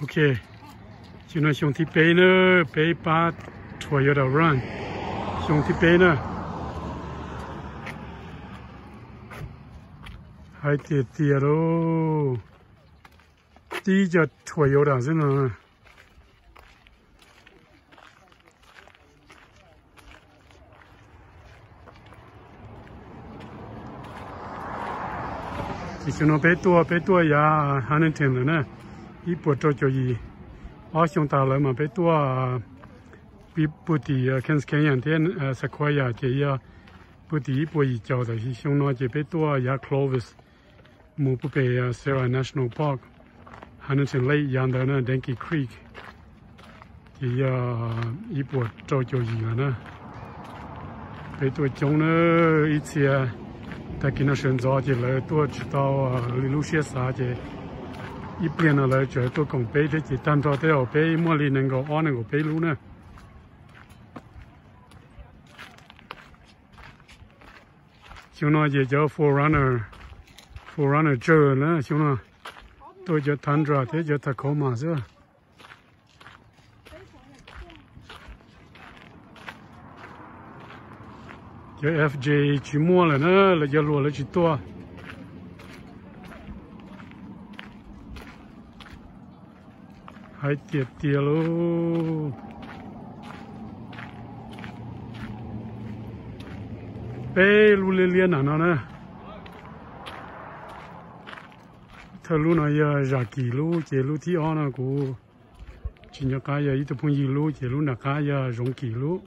Ok, xyoo no xyoo thib peb na, peb pab Toyota Run, xyoo thib peb na. Hais tias tias lauj, tib co Toyota xwb no. Ces xyoo no peb tuaj, peb tuaj yav Huntington lawm na, ib puas rau caum yim. Ob xyoo tas lawm mas peb tuaj puag tim Kings Canyon thiab Sequoia ces yog puag tim ib puas yim caum, tab sis xyoo no ces peb tuaj yav Clovis mus puag pem Sierra National Park, Huntington Lake yav ntawd na, Dengie Creek, ces yog ib puas rau caum yim lawm na. Peb tuaj coob na, ib txhia tag kis no sawv ntxov ces lawv tuaj tsis tau li lub siab xav ces ib pliag no lawv tseem tuaj koom peb thiab ces tag nrho tej zaum peb muaj li nees nkaum ob nees nkaum peb lub na. Xyoo no ces cov forerunner, forerunner tsawg na xyoo no, tuaj cov Tundra thiab cov Tacoma xwb. Cov F J tsis muaj lawm na, lawv cov hluas lawv tsis tuaj. Hais tias tias lauj, peb lub liab liab nram no na. Thawj lub no yog Zam Kim lub, ces lub thib ob no kuv tsis nco qab, yog ib tug phooj ywg lub, ces lub nram qab yog Zoov Kim lub.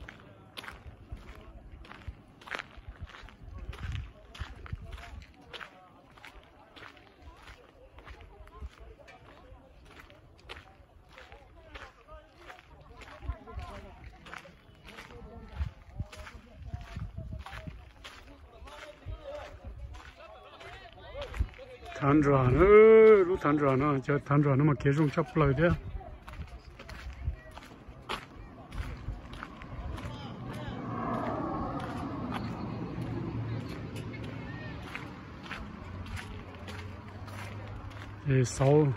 Tundra na, lub Tundra no, cov Tundra no mas kev zoo tshaj plaws thiab. Xauv,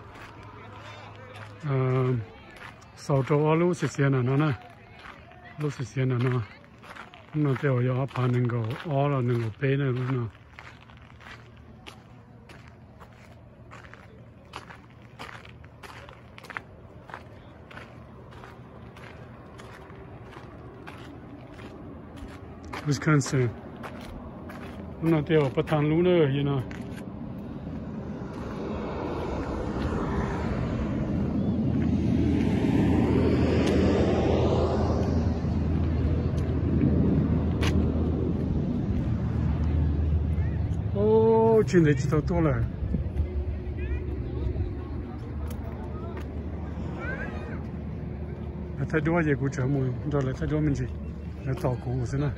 xaus rau ob lub xiav xiav nram no na, lub xiav xiav nram no. Lub no tej zaum yog ob phav nees nkaum ob los nees nkaum peb na lub no. Wisconsin. Lub no tej zaum pab thaaj lub na, yog no. Tsis ntev tsis tau tuaj lawm. Lawv thaij duab ces kuv tseem mus nrog lawv thaij duab me ntsis, lawv tos kuv xwb na.